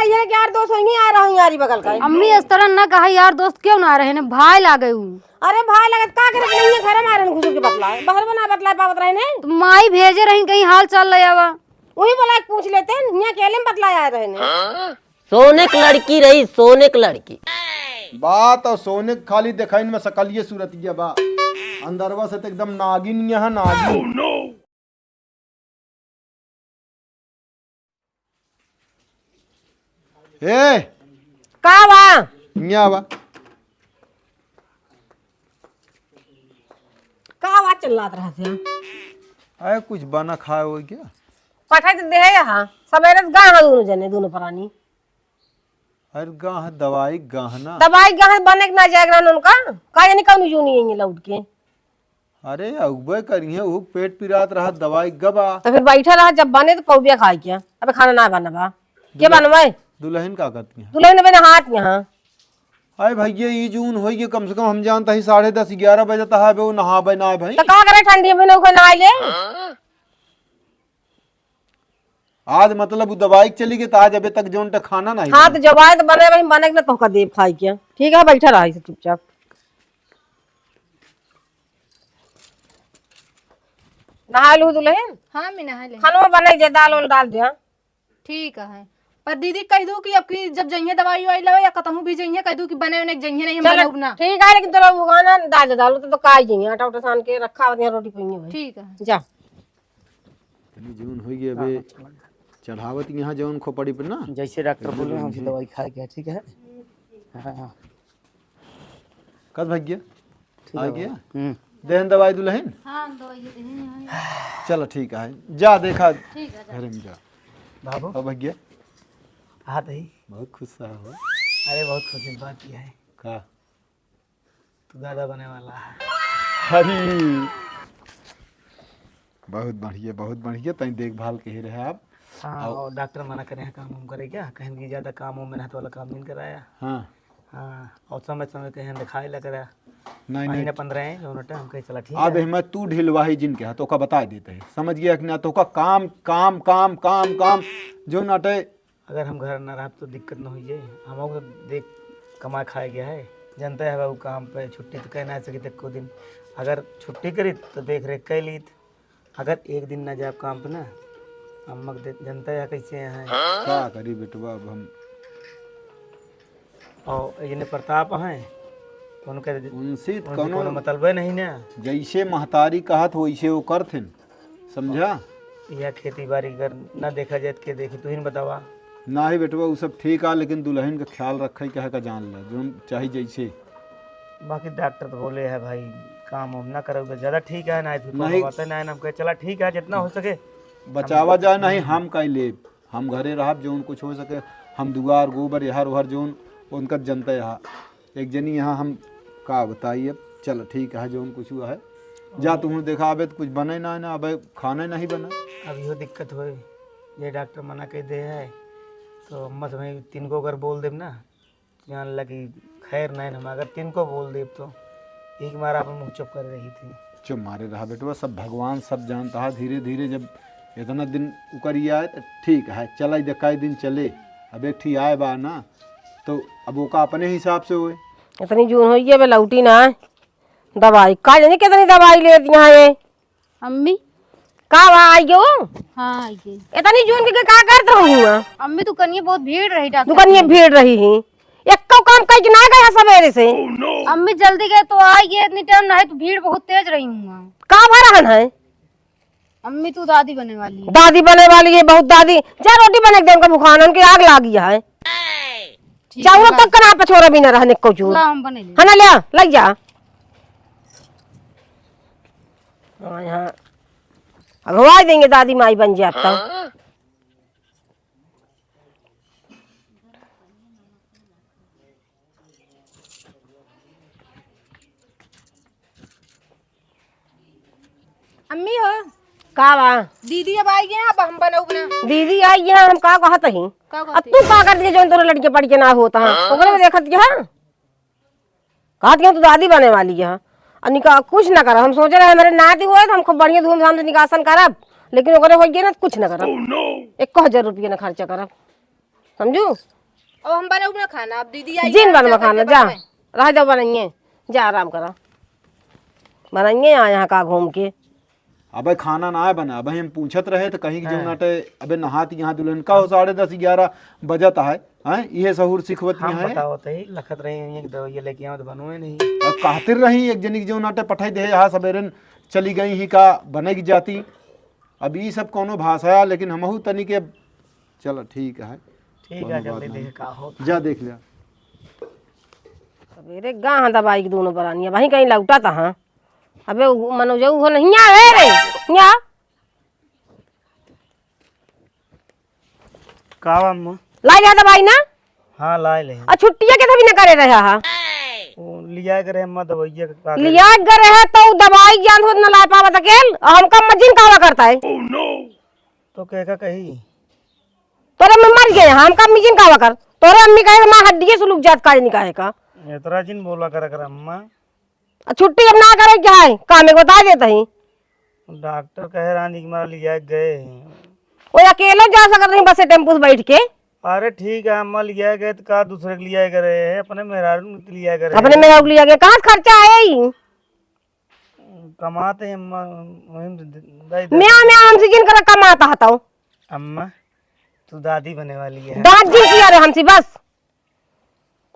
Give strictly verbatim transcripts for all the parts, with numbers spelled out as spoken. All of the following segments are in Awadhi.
ये यार दोस्त होइहैं, आ रहा हूँ यारी बगल का। अम्मी, इस तरह न कहा, यार दोस्त क्यों ना आ रहे हैं, भाई लागे ऊ। अरे भाई लगत का करे, नहीं है घर में आ रहे हैं, घुसुर के बतलाए, बाहर बना बतलाए पावत रहे हैं। तो माई भेजे रही कहीं हाल चाल ले आवा। वही बोला पूछ लेते हैं, यहाँ अकेले में बतलाए आ रहे हैं। सोने की लड़की रही, सोने की लड़की। बात और सोने के खाली देखाइन में सकलिए सूरतिया बा, अंदरवा से तो एकदम नागिन यहाँ नागिन। ए, का बा? हियाँ बा। का बा चिल्लात रहत है? अरे कुछ बना खाए हो क्या? पठाई तो दे है यहाँ। सबेरे से गाह दोनों जने, दोनों प्राणी। अरे गाह दवाई गाह ना। दवाई गाह बने के ना जाए रहन उनका। का जानी कौन जूनी है ये लौट के। अरे, अउबे करिहे, ऊ पेट पिरात रहा, दवाई गबा। तो फिर बैठा रहा, जब बने तो कौबिया खाए क्या? अबे खाना ना बना बा। के दुल्हन, बनवाए? दुल्हन का करती है? दुल्हन बने हाथ यहाँ। अरे भैया, ई जून होई के कम से कम हम जानता ही साढ़े दस, ग्यारह बजे तक है, वो नहाबे ना है भाई। तो का करे ठंडी में नौका नहाए ले? आज मतलब उ दवाई के चली गई, तो आज अबे तक जौन टा खाना नहीं हाँ, बना। तो जवाई तो बने भाई, बने के ना तोहका देब खाए के। ठीक है, बैठा रहा इसे चुपचाप। नहा लू दुल्हन? हाँ, मैं नहा ले। खानवा बने दे, दाल वाल डाल दे, हाँ। ठीक है, पर दीदी कह दू कि अब की जब जइहे दवाई वाई लावे या कतहूँ भी जइहे, कह दू कि बने उन्हें जइहे नहीं, हम चलो, बनाउब ना। ठीक है, लेकिन चलो वो खाना डाल दे, डालो तो, तो का ही जइहे, आटा उटा सान के रखा होती है, रोटी पइहे भाई। ठीक है। जा। तनी जौन होई गए अबे चढ़ावत यहाँ जौन खोपड़ी पे ना। जैसे डॉक्टर एकदम बोले हैं, वैसे दवाई खाए के, ठीक है? हाँ। कब भैया? ठीक आ है गया? बाबा। हम्म। देहन दवाई दुल्हन? हाँ, दवाई देहन है। चलो ठीक है, जा देखा ठीक है, जा। घर में जा। बाबू। अब भैया? हाँ, दही। बहुत खुश रहा हो। अरे, बहुत खुश की बात यह है। का? तू दादा बने वाला है। अरे, बहुत बढ़िया, बहुत बढ़िया। तई देखभाल के ही रहे आप। हाँ, आओ। और डॉक्टर मना करे हैं काम वाम करे क्या? कहें कि ज्यादा काम वाम मेहनत वाला काम नहीं कराया। हाँ। हाँ, और समय समय कहें दिखाए ला करा। नहीं, महीने नहीं। पंद्रह है, जो नटे हम कहे चला ठीक अब है। हमें तू ढिलवाही जिन के हाथ, ओका बता देते हैं। समझ गया कि ना? तो का काम, काम, काम, काम, काम, जो नटे अगर हम घर ना रहब तो दिक्कत न होई जाए। हमहू तो देख कमाए खाए गया है। जनते है बाबू काम पे छुट्टी तो कह ना सकित एको दिन। अगर छुट्टी करित तो देख रेख कइ लीत। अगर एक दिन ना जाब काम पे ना, अम्मा के दे-, जनते है कैसे हैं। का करी बेटवा अब हम। और इने प्रताप हैं, उनके, उनसे उनसे कौनो कोनो मतलबे नहीं ना। जैसे महतारी कहत वैसे वो करथिन। समझा? या खेती बारी अगर ना देखा जाए तो के देखी, तू ही न बतावा। नाही बेटवा, उ सब ठीक आ, लेकिन दुल्हन का ख्याल रखे कहे का जान ले, जौन चाहे जैसे। बाकी डॉक्टर तो बोले है भाई, काम वाम ना करोगे ज्यादा ठीक है, ना फिर कोनो नहीं। बात है, ना हम कहे चला ठीक है जितना हो सके। बचावा जाए नहीं, हम कह लेब, हम घरे रहब, जौन कुछ हो सके, हम दुआर गोबर यहर ओहर जौन उनका जनते हा। एक जनी यहाँ हम का बताई अब, चल ठीक है, जौन कुछ हुआ है, जा तुम देखा, अबे तो कुछ बने ना, ना, अबे खाने नहीं बना। अब इहो दिक्कत होए, ये डॉक्टर मना कइ दे है, तो अम्मा से वहीं तिनको अगर बोल देब ना, तो जान लगी खैर नहीं, हम अगर तिनको बोल देब तो एक मारा अपन मुँह चुप कर रही थी। चुप मारे रहा बेटवा, सब भगवान सब जानता है। धीरे धीरे जब इतना दिन उकरिया आए तो ठीक है, चला दे, कई दिन चले, अब एक ठी आए बा ना, तो अब ओका अपने हिसाब से होए। इतनी जून होई गई, अबे लौटी ना है। दवाई का जानी कितनी दवाई लेती यहाँ ये। अम्मी। का बा, आई गयो? हाँ, आई गई। इतनी जून के, के का करत रहू हुआ? अम्मी, दुकनिया बहुत भीड़ रही डॉक्टर दुकनिया के। भीड़ रही ही। एक्को काम कई के ना गया सबेरे से। अम्मी, जल्दी गए तो आई गए, इतनी टाइम ना है तो भीड़ बहुत तेज रही हुआ। का भा रहन है? अम्मी, तू दादी बने वाली है। दादी बने वाली है, बहुत दादी। जा रोटी बने के दे, उनका भुखान, उनकी आग लागी है। ठीक है, चाउर ला। तक कना पछोरा भी ना रहने को चूर। ला, हम बने ले। है ना, ले, ले जा। हाँ, यहाँ अगवा देंगे, दादी माई बन जाता। अम्मी हो। का बा? दीदी अब आई गया, अब हम बनाऊ बना। दीदी आई गया, हम का कहत ही? का अब कहत तू ही? का कर दिया, जौन तोरे लड़के पढ़ के ना होता है, हाँ? ओकरे में देखत क्या? कहत क्या तू दादी बने वाली है, और निका-, कुछ ना करब। हम सोचे रहे हमारे नाती हुए तो हम खूब बढ़िया धूमधाम से निकासन करब, लेकिन ओकरे हो गया ना, कुछ ना करब। Oh, no! एक हजार रुपये ना खर्चा करब। समझू? अब हम बनाऊ ना खाना, अब दीदी आई जिन है, बनवा चल खाना, करके जा। बनाए। रह जाओ, बनाइए, जा आराम करा, बनाइए, आ यहाँ का घूम के। अबे खाना ना बना, अबे हम पूछत रहे तो कहीं कि जो हैं। नाटे, अबे नहात यहाँ दुल्हन का हो, साढ़े दस ग्यारह बजत है, हैं? इहे सहूर सिखवत हम यहाँ है। बताओ तो ही लखत रहे हैं, एक दवाई लेके आओ तो बनवे नहीं। अब कहते रही एक जनी की जो नाटे पठाई दे, यहाँ सवेरे चली गई ही का बने की जाती। अब ई सब कौनो भाषा है, लेकिन हमहू तनी के, चलो ठीक है, ठीक है, कौनो बात जल्दी नहीं। देख का होता। जा देख लिया। सवेरे गाह दवाई के दोनों परानी, अब वहीं कहीं लौटा था, हाँ। अबे उ मनोजऊ हो नहीं आवे रे, या? का बा अम्मा? लाई लिया दवाई ना? हाँ, लाई ले। आ छुट्टिया के तभी ना करे रहा हा। वो लिया के रहे अम्मा दवाइया के का करे? लिया के रहे तो उ दवाई जान होत ना ला पावत अकेल, और हमका मजिन कावा करता है। तो के का कही? तोरे में मर गए, हमका मजिन कावा कर। तोरे अम्मी कहे माँ हड्डिये से लुक जात काज निकाहे का। इतना जिन बोला करा कर अम्मा। आ छुट्टी अब ना करे के है, काम एक बता देत ही। डॉक्टर कहे रानी कि मारा लिया गए हैं। वो अकेले जा सकत नहीं बस से टेम्पू से बैठ के। अरे ठीक है, अम्मा लिया गए तो का दूसरे के लिया गए रहे हैं, अपने मेहरारू के लिया गए रहे अपने हैं। मेहरारू के लिया गए, कहाँ से खर्चा आए ही? कमाते हैं अम्मा, वहीं से दे, दे, दे। म्याँ, म्याँ, हमसे जिन कर कमाता हताऊ। अम्मा, तू दादी बने वाली है। दादी किया रे हमसे बस।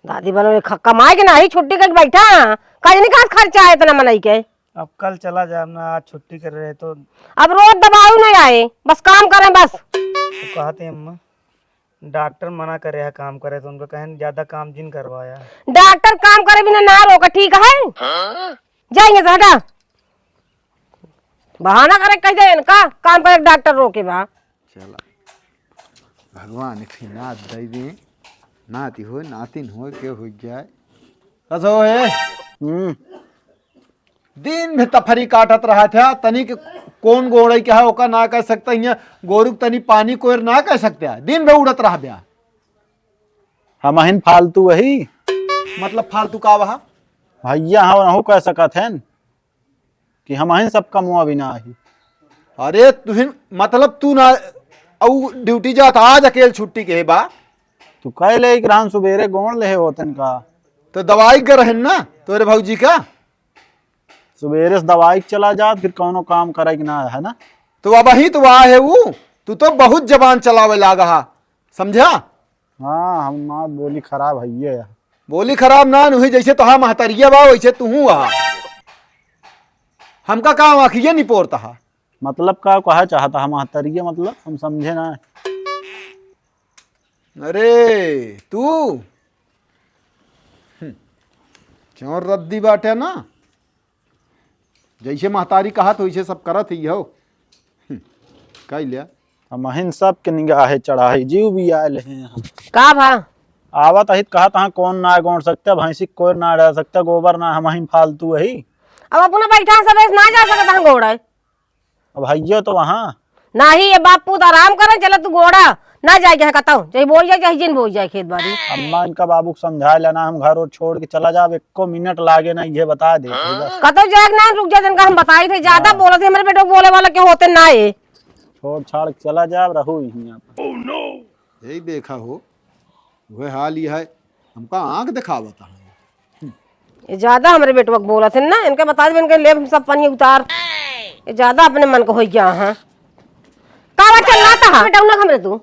दादी बनो रे, ख-, कमाए के नाही, छुट्टी करके बैठा। काज नहीं, कहाँ से खर्चा है इतना मनई के? अब कल चला जा ना, आज छुट्टी कर रहे तो। अब रोज दबाऊ नहीं आए, बस काम करें बस। तो कहते हैं अम्मा, डॉक्टर मना करे है काम करे, तो उनको कहें ज्यादा काम जिन करवाया। डॉक्टर काम करे बिना ना रोका, ठीक है? जाएंगे से हटा। बहाना करे कह दे इनका, काम करे डॉक्टर रोके बा। चला, भगवान एक ठे नात दे दे, नाती हो, नातिन हो, के हो जाए। कसो है? हम्म। दिन में तफरी काटत रहा था, तनिक कौन गोड़ई के है, ओका ना कह सकता, हियाँ गोरु के तनी पानी कोयर ना कह सकते, दिन में उड़त रह ब्या। हमहिन फालतू वही। मतलब फालतू का वहा? भैया, हम नहु कह सकत हैं कि हमहिन सब कमवा बिना ही। अरे तुहिन, मतलब तू ना, अउ ड्यूटी जात, आज अकेल छुट्टी के बा। तू कह ले कि राम सुबेरे गोड़ ले होतन का। तो दवाई कर रहन ना तोरे भौजी का। सुबेरे से दवाई के चला जात, फिर कौनो काम करे के ना है ना। तो अब ही तो वाह है वो, तू तो बहुत जबान चलावे लागा हा, समझा? हाँ, हम मार बोली खराब है ये। बोली खराब ना नुही, जैसे तोहा महतरिया बा वैसे तुहू आ। हमका का आँखिए नहीं पोरता हा। मतलब का कहा चाहता हा महतरिया, मतलब हम समझे ना। अरे तू, हम्म, चौर रद्दी बाटे ना, जैसे महतारी कहत वैसे सब करत ही हो। हम्म, कह लिया। हमहिन सब के निगाहे चढ़ाई, जीव भी आयल हैं हम। का भा? आवत अहित कहत हाँ, कौन ना गोड़ सकते, भैंसी के कोयर ना डाल सकते, गोबर ना, हमहिन फालतू वही। अब अपना बैठा सब ऐसे ना जा सकत हाँ गोड़ है। अब हइयो तो वहाँ। नाही, ये बाप पूत आराम करे, चला तू गोड़ा, ना जाए चाहे कतौ, चाहे बोई जाए, चाहे जिन बोई जाए खेत बाड़ी। अम्मा, इनका बाबू को समझा लेना, हम घर और छोड़ के चला जाब, एको मिनट लागे ना, ये बता दे बस। कतौ जाए ना, रुक जा, जिनका हम बताई थे, ज्यादा हाँ। बोलत है, हमरे बेटो बोले वाला के होते ना है। छोड़ छाड़ के चला जाब, रहू यहीं आप। यही देखा हो, वह हाल ही है, हमका आँख दिखावत है। ये ज्यादा हमरे बेटवा के बोलत है ना, इनके बता देबे, इनके लेब हम सब पनिया उतार। ये ज्यादा अपने मन को हो गया, हाँ। का बात चल रहा था बेटा, उन्हें हमरे तू?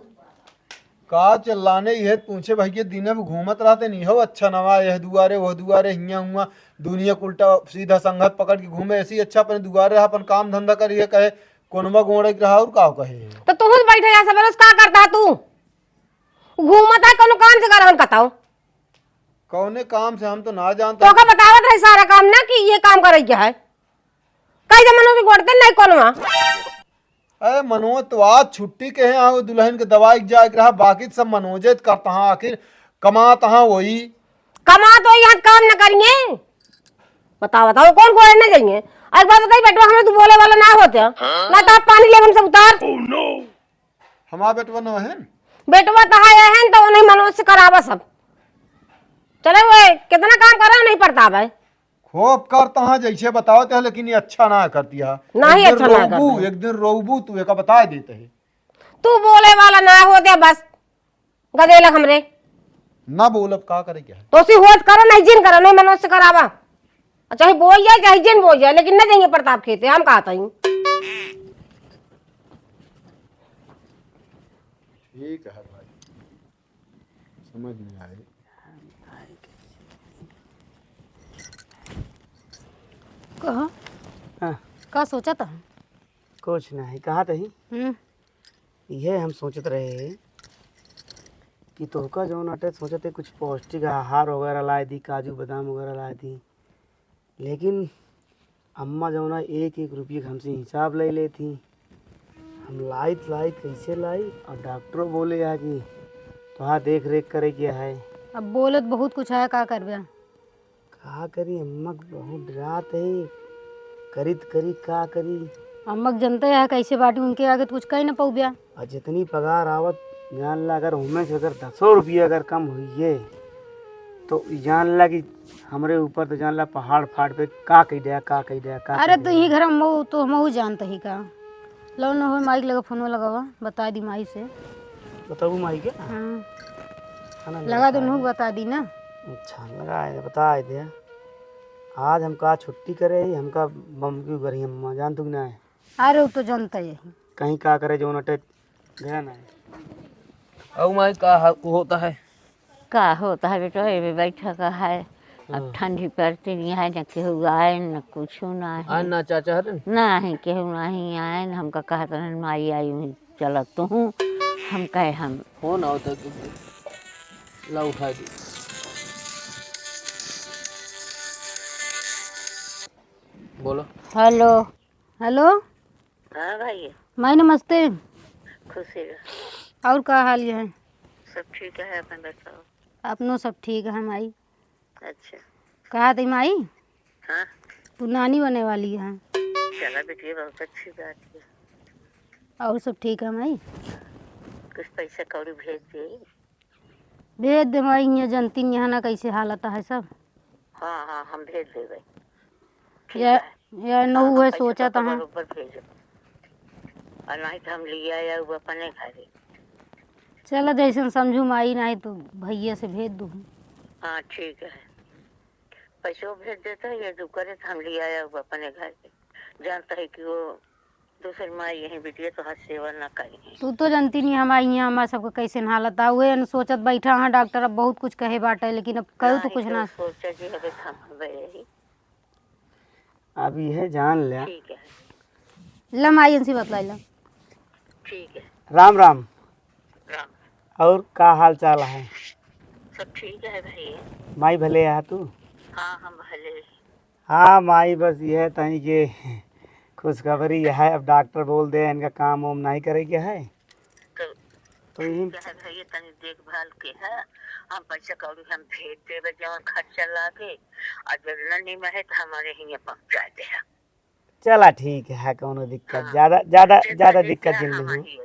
का चिल्लाने, ये पूछे भाई के दिन में घूमत रहते नहीं हो, अच्छा नवा, यह दुआरे, वह दुआरे, हियाँ हुआ, दुनिया के उल्टा सीधा संगत पकड़ के घूमे, ऐसे ही अच्छा अपने दुआरे रहा, अपन काम धंधा करिए, कहे कोनवा गोड़े के रहा और का कहे। तो तू ही बैठे यहाँ सवेरे से का करता है तू? घूमत है, कोनो काम से करहन कताओ। कौने काम से हम तो ना जानता। तोका बतावत रहे सारा काम ना कि ये काम करे के है। कई जब मनोज के गोड़ते नहीं कोनवा। अरे मनोज तो आज छुट्टी के है, हाँ, वो दुल्हन के दवाई के जाए के रहा, बाकी सब मनोजे तो करता हाँ, आखिर कमात हाँ वही। कमात वही, यहाँ काम न करिए। बताओ, बताओ, कौन गोड़े न जाइए? एक बात बताई बेटवा, हमें तू बोले वाला ना होते, ना तो आप पानी ले हम सब उतार। हमार बेटवा न हन? बेटवा तो है हन, तो उन्हीं मनोज से करावा सब। चले वो कितना काम करा नहीं पड़ता भाई। खूब करता हाँ, जैसे बतावत है, लेकिन ये अच्छा ना करती है। नहीं, एक दिन अच्छा ना रोबू, करता है। एक दिन रोबू, तू एका बता देते है। तू बोले वाला ना हो दे बस। गदेलक हमरे। ना बोलब, का करे क्या है? तो सी होत करो, नहीं जिन करो, नहीं मनोज से करावा। और चाहे बोल जाए, चाहे जिन बोल जाए, लेकिन न जाएंगे प्रताप खेते, हम कहा था ही। ठीक है भाई, समझ में आए। कहा? हाँ। का सोचा था? कुछ नहीं, कहा था ही। हम्म। यह हम सोचत रहे कि तोहका जौन अटे सोचत है कुछ पौष्टिक आहार वगैरह लाए दी, काजू बादाम वगैरह लाए दी, लेकिन अम्मा जौन है एक एक रुपये के हमसे हिसाब ले लेती। हम लाइत लाइत कैसे लाई, और डॉक्टरों बोले है कि तोहार देख रेख करे के है। अब बोलत बहुत कुछ है, का करबे? का करी, अम्मा के बहुत डरात है, करी त करी, का करी? अम्मा के जनते है कैसे बाटी, उनके आगे तो कुछ कही न पौब्या। और जितनी पगार आवत, जान ला अगर उनमें से अगर दसो रुपया अगर कम हुई है, तो ई जान ला कि हमरे ऊपर तो जान ला पहाड़ फाट पे का कही दया, का कही दया, का अरे कही तो दया। यही घर में मऊ तो मऊ जानत ही का। लो न हो माई के लगे फोन लगावा, बता दी माई से। बताऊ माई के? हाँ। खाना लगा लगा दो, खाए। नहु बता दी ना। अच्छा, लगा है, बता दे। आज हमका छुट्टी करे ही, हमका बम की उगरी अम्मा, जान तू कि ना है? अरे, वो तो जनता ही। कहीं का करे, जो नटे गया ना है। औ माई, का ह-, होता है? का होता है बेटा, ये भी बैठा का है। अब हाँ। ठंडी पड़ती नहीं है, न केहू आए, न कुछ ना है। आए ना चाचा हरे? ना है, केहू नहीं आए, न हमका कहत रहन, "माई आई हुई, चलत तू हूँ।" हम कहे, "हम।" फोन आवत है, ला उठा दे। बोलो। हेलो। हेलो। हाँ भाई। माई नमस्ते। खुशी रह। और का हाल है? सब ठीक है, अपन बताओ। अपनो सब ठीक है माई। अच्छा। कहा थी माई? हाँ। तू नानी बने वाली है। चला बेटी, बहुत अच्छी बात है। और सब ठीक है माई? कुछ पैसा कौड़ी भेज दे। भेज दे माई, यहाँ जनती यहाँ ना कैसे हालत है सब। हाँ, हाँ, हम भेज देबे। ठीक या, है। या न हाँ, हुए पैसा सोचा तो था। बरोबर भेजो। और नहीं तो हम लिया या वो अपने घरे। चला जैसन समझू माई, नहीं तो भैया से भेज दूँ। हाँ, ठीक है। पैसो भेज देता है, ये जो करे तो हम लिया या वो अपने घर। जानता है कि वो दूसरी माई यहीं बिटिया तो हर सेवा ना करी। तू तो जानती नहीं हमारे यहाँ, हमारे सबके कैसे हालत आ। उहे न सोचत बैठा हाँ डॉक्टर, अब बहुत कुछ कहे बाटे, लेकिन अब कहू तो नहीं, कुछ तो ना। सोचा जी, अबे हम हबे यही। अब यह जान ले। ठीक है। ला माई इनसे बतलाई ला। ठीक है। राम राम। राम। और का हाल चाल है? सब ठीक है भाई। माई भले है तू? हाँ, हम भले। हाँ माई, बस यह तनी के खुशखबरी है, अब डॉक्टर बोल दे इनका काम वाम नहीं करे के है। तो तो यही ठीक है भैया, तनी देखभाल के है, हम पैसा कौड़ी हम भेज देबे जवन खर्चा लागे, और जब न निमहे तो हमारे हियाँ पहुँचा दे। चला ठीक है, कौनो दिक्कत, हाँ। ज्यादा, ज्यादा, ज्यादा दिक्कत जिन नहीं।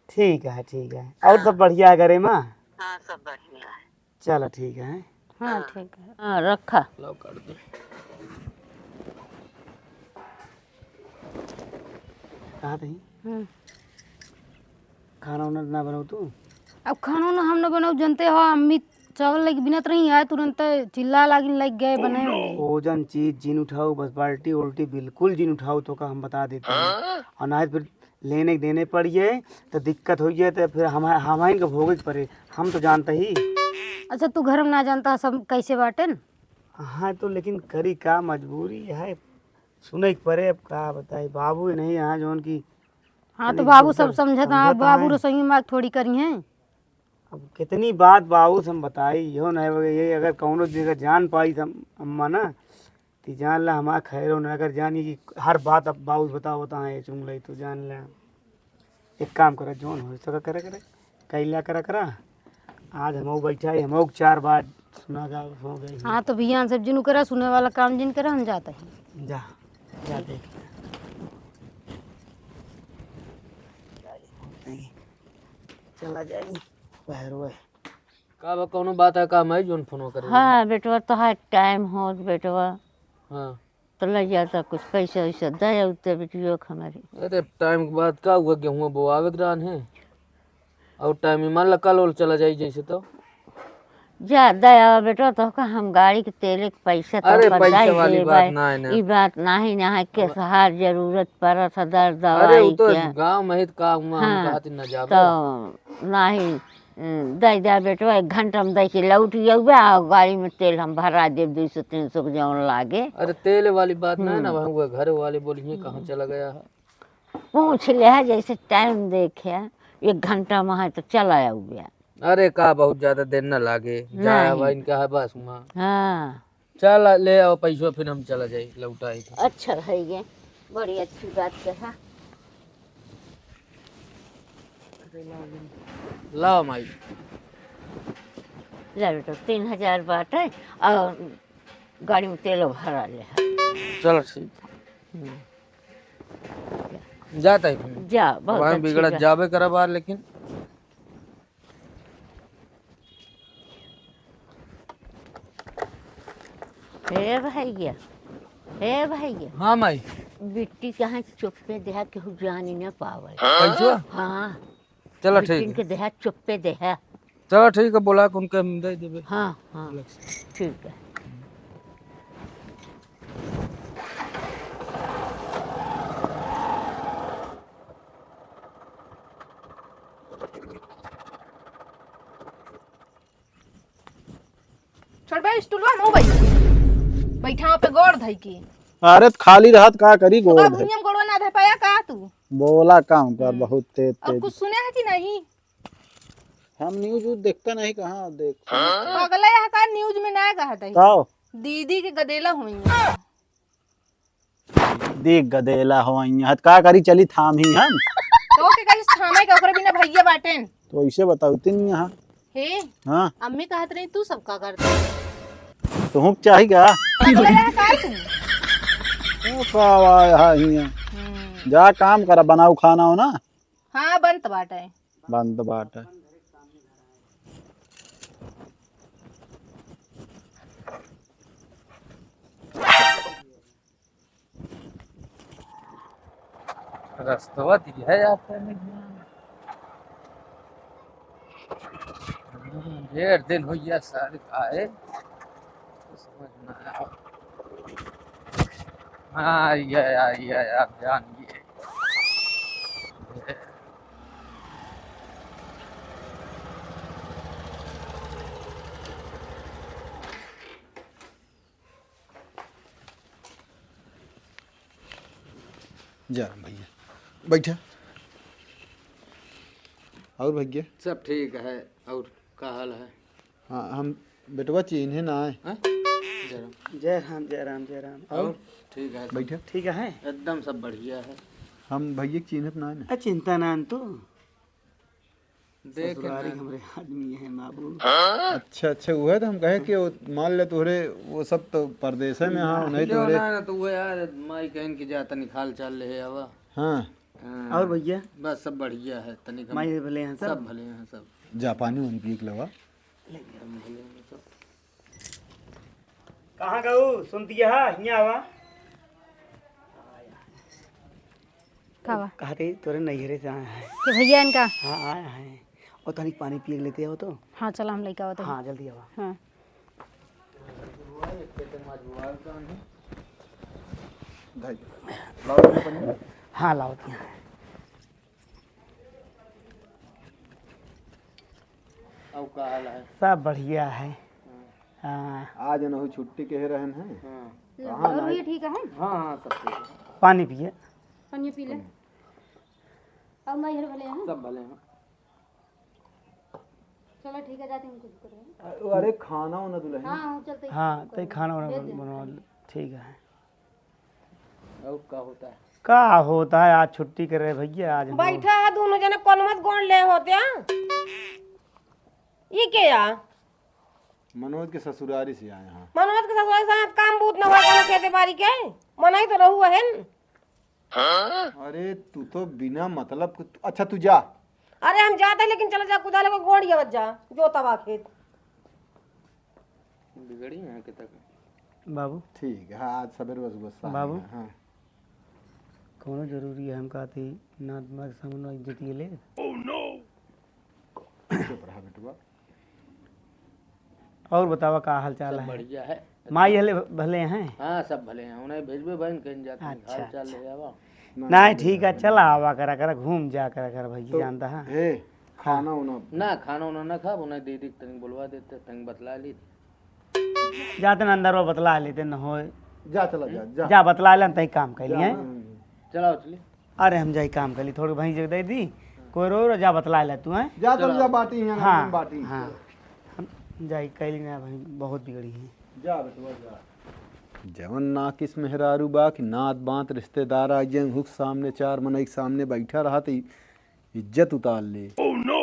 ठीक है, ठीक है। और हाँ। सब बढ़िया है घरे में? हाँ, सब बढ़िया है। चला ठीक है। हाँ, हाँ। ठीक है। हाँ, रखा। लाओ काट दे। कहा थी? हम्म। खाना उना ना बनाऊ तू? अब खाना उना हम ना बनाऊ, जनते हो, अम्मी चावल लेके बिनत रही है, तुरंत चिल्ला लागिन लग गए बने। ओजन चीज जिन उठाऊ, बस बाल्टी उल्टी बिल्कुल जिन उठाऊ, तो का हम बता देते हैं। हाँ? और ना फिर लेने के देने पड़ जाए तो दिक्कत हो जाए, तो फिर हम, हम इनका भोगे के पड़े, हम तो जानते ही। अच्छा, तू घर में ना जानता सब कैसे बाटेन? हाँ, तो लेकिन करी का, मजबूरी है, सुने के पड़े। अब का बताई, बाबू ही नहीं यहाँ जौन की हाँ, तो तनी बाबू सब समझत, समझत हाँ, बाबू हैं। रसोई में थोड़ी करी हैं। अब कितनी बात बाबू से हम बताई, यो नहीं हो, ये अगर कौनो जगह जान पाई हम, अम्मा ना, ती जान ला हमार खैरो न अगर जानी कि हर बात अब बाबू बताओ, बताए चुंगलई, तो जान ला। एक काम करा, जौन हो सका करे करे, कैला करा करा। आज हम बैठा है, हम चार बात सुना गा, हो गई। हाँ, तो भैया हम सब जिन करा, सुने वाला काम जिन करा, हम जाता है। जा, जा देख। चला जाई, बाहर हुए। का बा, कौनो बात है का, माई जौन फोन करे? हाँ, बेटवा, तोहार टाइम होत, बेटवा। हाँ। तो ले जाता कुछ पैसा वैसा दे उत्ते बिटियो के हमारी। अरे, टाइम के बाद का हुआ, गेहूं बोआवे के रहन है। और टाइम ही मान ला, कल ओल चला जाई जैसे तो। जा, दया बेटवा, तोहका हम गाड़ी के तेले के पैसा अरे, तोहका पैसा दे वाली देबे। बात ना है ना। ई बात नाही ना है, के सहार जरूरत पड़त है, दर्द अरे, उ दवाई तो के। गाँव में है, तो का हुआ, हम हाँ, कहत न जाबे। तो नाही, अ, दे दे बेटवा, एक घंटा में दे के लौट अउबे, आ गाड़ी में तेल हम भरा देब, दो सौ तीन सौ के जौन लागे। अरे, तेल वाली बात ना है ना, हम्म। वहाँ वो घर वाले बोलिए, कहाँ हम्म। चला गया है? पूछ ले है, जैसे टाइम देखे, एक घंटा में है तो चला अउबे। अरे का बहुत ज्यादा देर ना लागे, जाए नहीं। अब इनका है बस हुआ। हाँ। चल ले आओ पैसवा, फिर हम चला जाई, लौटाई तो। अच्छा है ये, बड़ी अच्छी बात कहा। लाओ माई। ले बेटा, तीन हजार बाटे और गाड़ी में तेल भरा ले है। चलो ठीक। हम्म। जाता है फिर। जा, बहुत वहाँ अच्छी बिगड़ा बात। जाबे करा बार, लेकिन हे भैया, हे भैया। हाँ माई। बिट्टी कहाँ चुप्पे देहा, केहू जानी न पावे। पैसवा? हाँ। चलो ठीक बिट्टिन है। के देहा, चुप्पे देहा। चलो ठीक है, बोला के उनके हम दे देबे। हाँ, हाँ। अलग से। ठीक है। छोड़बे स्टूलवा, हम बैठ। बैठा पे गोड़ धई के। अरे त खाली रहत का करी गोड़ धई। भुइयां में गोड़वा ना धै पाया का तू? बोला काम कर हम्म। बहुत तेज और तेज। कुछ सुने है कि नहीं? हम न्यूज व्यूज देखता नहीं, कहाँ देख। पागल है यहाँ का, न्यूज में ना कहत है। का हो? दीदी के गदेला हुई। देख गदेला हो, यहाँ त का करी, चली थाम ही हम। तो के करी थामे के, ओकरे बिना भैया बाटेन। तो ऐसे बताओ तीन यहाँ। हे, हाँ। अम्मी कहत रही, तू सब का करता? तुहूँ के चाही का? पगला है का तू? ओ का आवा यहाँ हियाँ। हम्म। जा काम करा, बनाऊ खाना हो ना। हाँ, बनत बाटे। बंद बाटे। रस्तवा दिया है आप। ढेर दिन हो गया सारे आए, तो समझ ना आया। हाँ, ये, ये, ये, आप जान गए। जय राम भैया, बैठा। और भैया? सब ठीक है। और का हाल है? हाँ, हम बेटवा चिन्हे ना आए। हैं? जय राम। जय राम, जय राम, जय राम। और? और? ठीक है सब। बैठा। ठीक है? एकदम सब बढ़िया है। हम भैया के चिन्हत ना आए ना। आ, चिंता ना तू। देख ससुरारी ना। हमरे आदमी है बाबू। अच्छा, अच्छा, उहे तो हम कहे कि वो मान ले तोहरे वो सब तो परदेसे में, हाँ, नहीं जो तोहरे ना, ना, तो वो यार, माई कहन कि जा तनिक हाल चाल ले आवा। हाँ। हाँ। और भैया? बस सब बढ़िया है, तनिक हम माई भले हैं सब? सब भले हैं सब। जा पानी वानी पी के लवा। एकदम भले हैं सब। कहाँ गऊ? सुनती है, हियाँ आवा। का बा? कहा थे तोरे नैहरे से आया है। तो भैया इनका? हाँ, आया है। और तनिक पानी पी लेते हो तो? हाँ, चला हम लेके आवत हैं। हाँ, जल्दी आवा। हाँ। हाँ, लाओ दिया। और का हाल है? सब बढ़िया है। हाँ। हाँ। आज नहु छुट्टी के रहन है। हाँ। कहाँ और ना? ये ठीक है? हाँ, हाँ, सब ठीक है। पानी पिए। पानी पी ले। हम्म। और मैं इधर भले हैं? सब भले हैं। चलो ठीक है, जाते हैं कुछ करें। अरे खाना वाना दुल्हन। हाँ, हाँ, चलते हैं। हाँ, कुछ तो करें। खाना वाना भेज देना। बनवा ले। ठीक है। और का होता है? का होता है, आज छुट्टी करे भैया, आज हम लोग बैठा है दोनों जने, कौन मत गोड़ ले होते हैं? ये क्या? मनोज के ससुरारी से आए हैं। मनोज के ससुरारी से आए, काम बूत न हुआ, कोनो खेती बाड़ी के? मनई तो रहू है न। अरे, तू तो बिना मतलब के, अच्छा, तू जा। अरे, हम जाते, लेकिन चला जा, कुदाले को गोड़ ये बच जा, जोतवा खेत। बिगड़ी है के तक। बाबू। ठीक है, हाँ, आज सवेरे बस गुस्सा बाबू। है, हाँ। कौनो जरूरी है, हम कहती, नात मार सामने इज्जत ये ले। Oh no! चुप रहा बेटवा। और बतावा, का हाल चाल सब है? बढ़िया है। माई हले भले हैं? हाँ, सब भले हैं। उन्हें भेजबे बहन, कहीं जाते हैं, अच्छा, हाल चाल अच्छा। ले आवा। ना, नहीं, ना, ठीक है, ना। चला आवा करा, करा, घूम जा करा, करा, भैया तो जानता है। हे, खाना उना? ना, खाना उना ना खाब, उन्हें दीदी के तनिक बुलवा देते, तनिक बतला ली। जाते ना अंदर वो बतला लेते न होए। जा, चला जा, जा। जा, बतला लेन, तई काम कर जा, लिए। हम्म। चलाओ, चली। अरे, हम जाई काम कर ली, थोड़ी भैंस के दे दी, कोई रो रो, जा बतला ले तू, हैं? जा, चल, चलो। जा, बाटी यहाँ, हाँ, हम बाटी। हाँ। हम जाई कैली ना भाई, बहुत बिगड़ी है। जा बेटवा, जा। जवन नाकिस मेहरारू बा कि नात बात रिश्तेदार आ जाए, हुक सामने चार मनई के सामने बैठा रहा त इज्जत उतार ले। Oh no!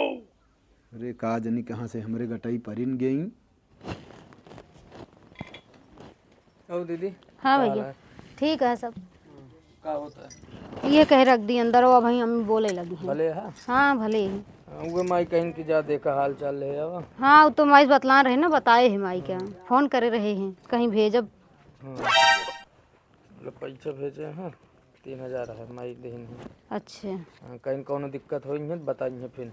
अरे का जनी कहाँ से हमरे गटई परिन गई। और दीदी, हाँ का हाल भैया, है? ठीक है सब। का होता है? ये कह रख दी अंदर, वो अभी अम्मी बोले लगी हैं। भले है? हाँ, भले ही। हाँ, उहे माई कहिन कि जा देखा हाल चाल ले आवा। हाँ, वो तो माई बतला रहे ना, बताए हैं माई का, हाँ। फोन करे रहे हैं, कहीं भेजब। हाँ। मतलब पैसा भेजे हैं, तीन हजार है, माई देहिन है। अच्छा। हाँ, कहीं कौनो दिक्कत होई है, बताई है फिर।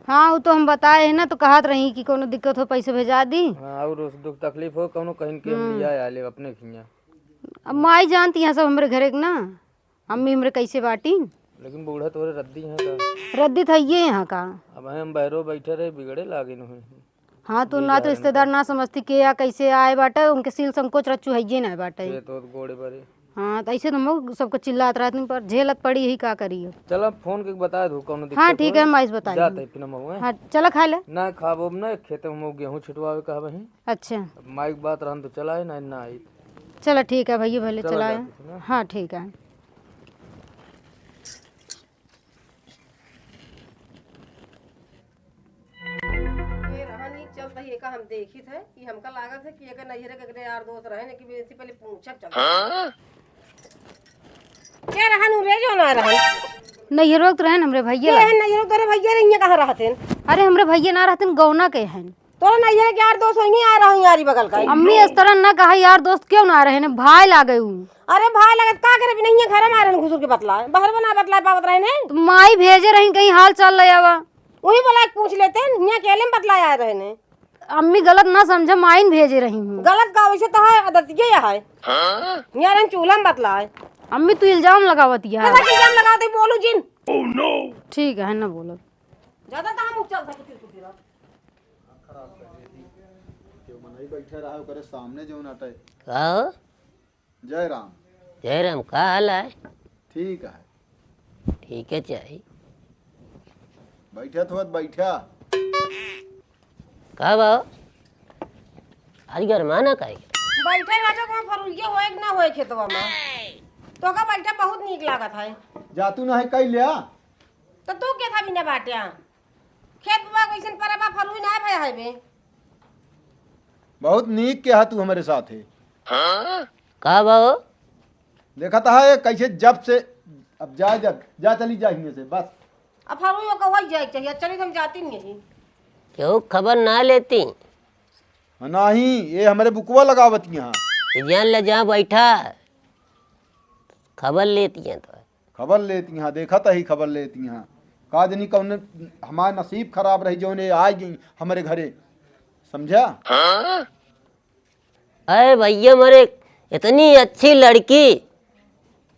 हाँ, वो तो हम बताए हैं ना, तो कहत रही कि कौनो दिक्कत हो, पैसे भेजा दी। हाँ, और उस दुख तकलीफ हो, कौनो कहीं के हम हम्म। लिया आले अपने खिया। अब माई जानती हैं सब हमरे घरे के ना, अम्मी हमरे कैसे बाटी। लेकिन बूढ़ा तोरे रद्दी हैं का? रद्दी था ये यहाँ का। अब हम बहरो बैठे रहे, बिगड़े लागे न हुई। हाँ, तो जी, ना तो जाए रिश्तेदार ना। ना समझती के या कैसे आए बाटे, उनके सील संकोच रच्चू है ये ना बाटे। ये तो गोड़े बरे। हाँ, तो ऐसे तो हम सबको चिल्लात रहती, पर झेलत पड़ी ही, का करी अब। चला, फोन के बता दू, कौनो दिक्कत हाँ, ठीक है, होए। हम आइस बताई जात हूँ। है, फिर हम हुए। हाँ, चला खा ले। ना खाबो अब ना, खेत में गेहूँ छिटवावे कहबे ही। अच्छा। अब माइक बात रहन तो चला है, ना, ना आई। चला, ठीक है भैया, भले चला चला जाए। जाते हैं ना। हाँ, ठीक है। ये रहन ही चलत ही, एका हम देखित है कि हमका लागत है कि एकर नैहरे के एकरे यार दोस्त रहे ने कि बेसी पहले पूछब चल। हाँ? के रहन उ रे जो ना रहन? नैहरो के तो रहन हमरे भैया के ला। रहन नैहरो तोरे भैया रहिए कहाँ रहत हैं? अरे हमरे भैया ना रहत हैं, गौना के हैं। तोरे नैहरे के यार दोस्त होइने आ रहा हूँ यारी बगल का। अम्मी इस तरह ना कहा, यार दोस्त क्यों ना रहे ने? भाई लागे उ। अरे भाई लागत का करे, बिना हियाँ घर में आ रहे घुसुर के बतला, बाहर बना बतला पावत रहे ने। तो माई भेजे रही कहीं हाल चाल ले आवा। वही बोला पूछ लेते, हियाँ अकेले में बतला आए रहे ने। अम्मी गलत ना समझे, माई न भेजे रही हूँ। गलत का वैसे तो है, आदत ये है। हाँ? हियाँ रहे चूल्हा में बतला है। अम्मी तू इल्जाम लगावत है। ऐसा कि इल्जाम लगावत है, बोलू जिन। Oh no! ठीक है, ना बोलब। ज्यादा तो हम उछल सके तिल कुटिरा। खराब कर देती। केहू मनई बैठे रहा, ओकरे सामने जौन अटै। का हो? जय राम। जय राम, का हाल है? ठीक है। ठीक है चाही। बैठा तो बैठा। का बा? आज गरमाना काहे? बैठे बैठे को फरुइया होए कि ना होए खेतवा में? तो का बैठा बहुत नीक लागत है। जा तू ना है कई लिया। तो तू के था बिना बाट्या? खेत बा कइसन परे बा, फरुई ना भया है बे। बहुत नीक किहा तू हमरे साथे। का बा हो? देखत है कैसे जब से, अब जा, जब जा चली जा हियाँ से बस। अब फरुई ओका होई जाए के चाहिए, चली तो हम जाती नहीं। केहू खबर ना लेती? हाँ, नाही, ये हमरे बुकवा लगावत यहाँ। ये जान ले जहाँ बैठा, खबर लेती हैं तो। खबर लेती हैं, देखत ही खबर लेती हैं। का जनी कौन हमार नसीब खराब रही जौन ये आ गई हमरे घरे, समझा? अरे भैया, मरे इतनी अच्छी लड़की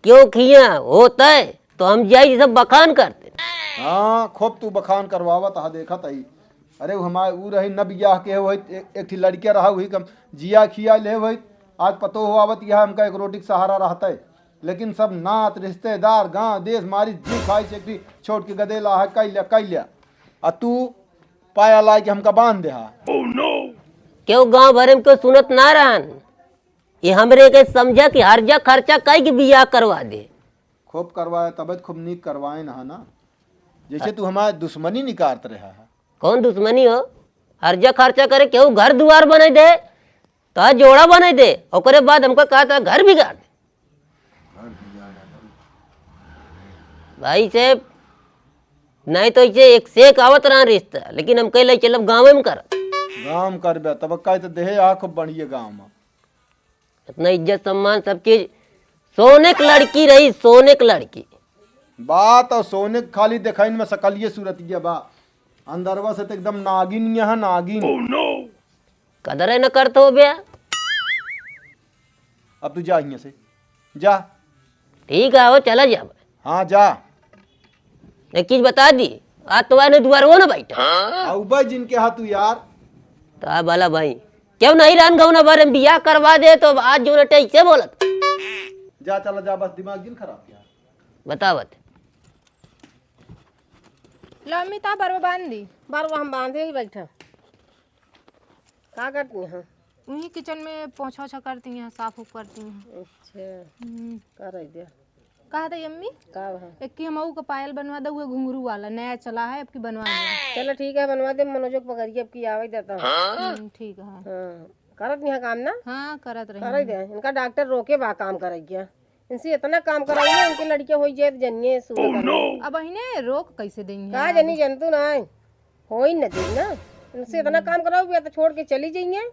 क्यों खिया होता है तो हम जाई सब बखान करते। हाँ, खूब तू बखान करवावत हा, देखत ही। अरे, उ हमार उ रही न बियाह के होई, एक, एक ठी लड़किया रहा, वही कम जिया खिया ले होई। आज पतो हो आवत यह हमका एक रोटी के सहारा रहता है, लेकिन सब नात, रिश्तेदार, गांव, देश मारी जी खाई से एक ठी छोट के गदेला है, कैल्या, कैल्या। आ तू पाया लाए के हमका बांध दे हा। केहू गांव भरे में केहू सुनत ना रहन, ये हमरे के समझा कि हर्जा खर्चा कई के बियाह करवा दे। खूब करवाए, तबे तो खूब नीक करवाए ना, ना? जैसे तू हमारे दुश्मनी निकारत रहा है। कौन दुश्मनी हो? हर्जा खर्चा करे, केहू घर दुआर बने दे, तो जोड़ा बने दे, ओकरे बाद हमका कहा था घर बिगाड़ दे। भाई साहब, नहीं तो इसे एक से एक आवत रहा रिश्ता, लेकिन हम कह ले चलब गाँव में कर। गाँव में करबे, तब का तो देहे आ खूब बढ़िया गाँव में। इतना इज्जत सम्मान सब चीज, सोने की लड़की रही, सोने की लड़की। बात और सोने के खाली देखाइन में सकलिए सूरतिया बा। अंदरवा से तो एकदम नागिन यहाँ नागिन। कदरे न करत हो बे। अब तू जा हियाँ से, जा। ठीक है, हो चला जा। हाँ, जा। एक चीज बता दी, आज तो आने दुआरवो ना बैठा। आउबे जिनके हाथ तू यार। तो आ बाला भाई, क्यों नहीं रान गौना बारे में बियाह करवा दे तो आज जो रटे इसे बोलत। जा, चला जा, बस दिमाग जिन खराब यार। बतावत। लो अम्मी, ता बरवा बांध दी। बरवा हम बांधे ही बैठा। का करती हैं? वही किचन में पोछा ओछा करती हैं, साफ उफ करती हैं। अच्छा। हम्म। कर दे। कहा था अम्मी? का है? एक की हम का पायल बनवा दे, वो घुंघरू वाला नया चला है, अब की बनवा दे। चलो ठीक है, बनवा दे। मनोजो के पकड़िए, अब की आवे देता हूँ। हम्म, ठीक है। हाँ, करत नहीं है काम ना? हाँ, करत रही कर हैं। दे। इनका डॉक्टर रोके बा काम करे क्या? इनसे इतना काम कराई ना, इनके लड़के होई जाए तो जनिए सुन कर। अब इन्हें रोक कैसे देंगे का आप? जनी जनतू ना है, होई न दी ना। इनसे इतना काम कराओ, या तो छोड़ के चली जाइए,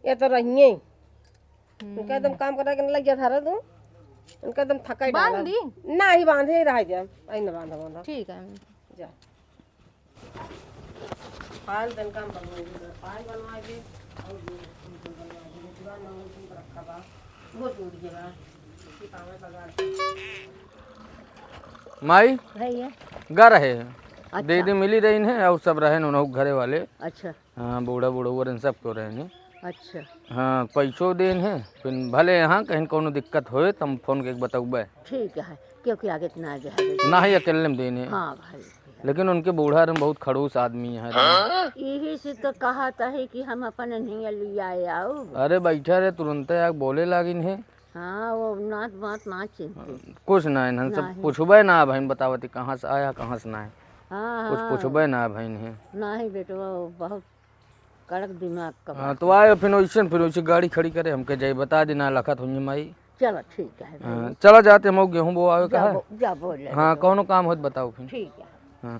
या तो रहिए। हम्म। इनका एकदम काम करा के न लग गया था तू, इनका एकदम थका ही बांध डाला। दी? ना ही बांधे ही रह गया, आई ना बांधा बांधा। ठीक है। जा। पायल तनका हम बनवाएंगे, पायल बनवाएंगे और ये बनवाएंगे, पूरा नौ दिन रखा बा, वो टूट गया बा, उसकी पावे बगा। माई, भैया। गा रहे हैं। अच्छा। दीदी मिली रही हैं और सब रहे हैं उन्हों घरे वाले। अच्छा। हाँ, बूढ़ा बूढ़ा इन सब को रहे हैं। अच्छा। हाँ, पैसो देन है, फिर भले यहाँ कहीं कोनो दिक्कत होए, त हम फोन के बतौबे। ठीक है, क्योंकि आगे इतना आगे है। ना ही अकेले में देन है। हाँ भाई। लेकिन उनके बूढ़ा रहे बहुत खड़ूस आदमी है। यही से तो कहा था है कि हम अपन नहीं लिया आओ। अरे बैठा रहे, तुरंते आके बोले लागिन है। हाँ, वो नात बात ना चिंती। कुछ ना, इन्हन सब नहीं। पूछबे ना भाई, बतावती कहाँ से आया, कहाँ से ना है। हाँ, कुछ हाँ। पूछबे ना भाई इन्हें। नहीं बेटवा, वो बहुत कड़क दिमाग का हाँ, बात तो है। आए फिर वैसे, फिर वैसे गाड़ी खड़ी करे, हमके जाई बता देना, लखत हुई माई। चलो, ठीक है। हाँ, चला जाते हम गेहूँ बोआवे का जा है। बो-, जा बोल ले हाँ, बेटवा। कौनो काम होत बताओ फिर। ठीक है। हाँ।